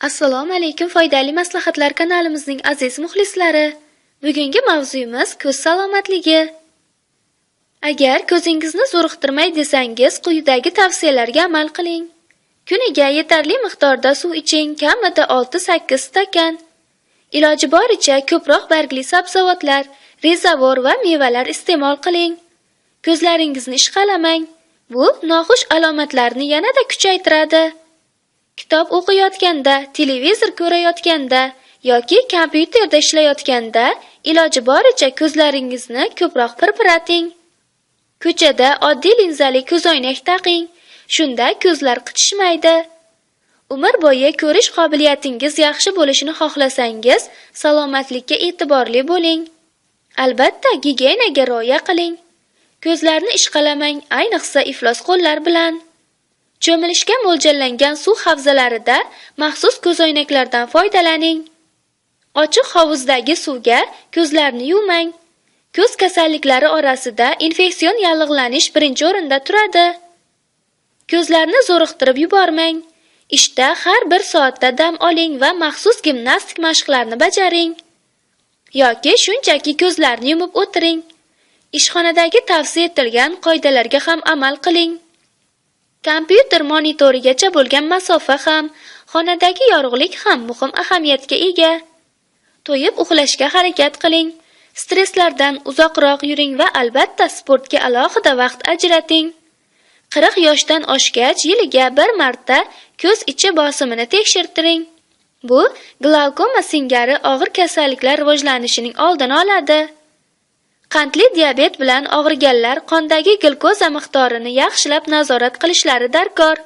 Assalomu alaykum, foydali maslahatlar kanalimizning aziz muxlislari. Bugungi mavzuyimiz ko'z salomatligi. Agar ko'zingizni zo'riqtirmay desangiz, quyidagi tavsiyalarga amal qiling. Kuniga yetarli miqdorda suv iching, kamida 6-8 stakan. Iloji boricha ko'proq bargli sabzavotlar, rezavor va mevalar iste'mol qiling. Ko'zlaringizni ishqalamang. Bu noxush alomatlarni yanada kuchaytiradi. Kitob o'qiyotganda, televizor ko'rayotganda yoki kompyuterda ishlayotganda iloji boricha ko'zlaringizni ko'proq pirpirating. Ko'chada oddiy linzali ko'zoynak taqing. Shunda ko'zlar qichishmaydi. Umr bo'yi ko'rish qobiliyatingiz yaxshi bo'lishini xohlasangiz, salomatlikka e'tiborli bo'ling. Albatta, gigiyenaga rioya qiling. Ko'zlarni ishqalamang, ayniqsa iflos qo'llar bilan. Cho'milishga mo'ljallangan suv havzalarida maxsus ko'zoynaklardan foydalaning. Ochiq hovuzdagi suvga ko'zlarni yuvmang. Ko'z kasalliklari orasida infeksion yallig'lanish birinchi o'rinda turadi. Ko'zlarni zo'riqtirib yubormang. Ishda har bir soatda dam oling va maxsus gimnastik mashqlarni bajaring. Yoki shunchaki ko'zlarni yumib o'tiring. Ishxonadagi tavsiya etilgan qoidalarga ham amal qiling. Kompyuter monitorigacha bo'lgan masofa ham, xonadagi yorug'lik ham muhim ahamiyatga ega. To'yib uxlashga harakat qiling. Stresslardan uzoqroq yuring va albatta sportga alohida vaqt ajrating. 40 yoshdan oshgach yiliga bir marta ko'z ichi bosimini tekshirtiring. Bu glaukoma singari og'ir kasalliklar rivojlanishining oldini oladi. Qandli diabet bilan og'riganlar qondagi glyukoza miqdorini yaxshilab nazorat qilishlari darkor.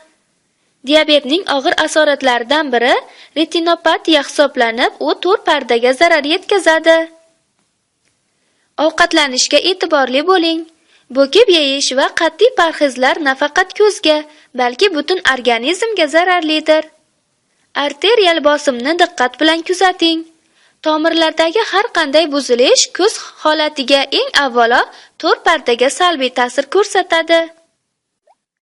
Diabetning og'ir asoratlaridan biri retinopatiya hisoblanib, u to'r pardaga zarar yetkazadi. Ovqatlanishga e'tiborli bo'ling. Bo'kib yeyish va qat'iy parhezlar nafaqat ko'zga, balki butun organizmga zararlidir. Arterial bosimni diqqat bilan kuzating. Tomirlardagi har qanday buzilish ko'z holatiga, eng avvalo to'r pardaga salbiy ta'sir ko'rsatadi.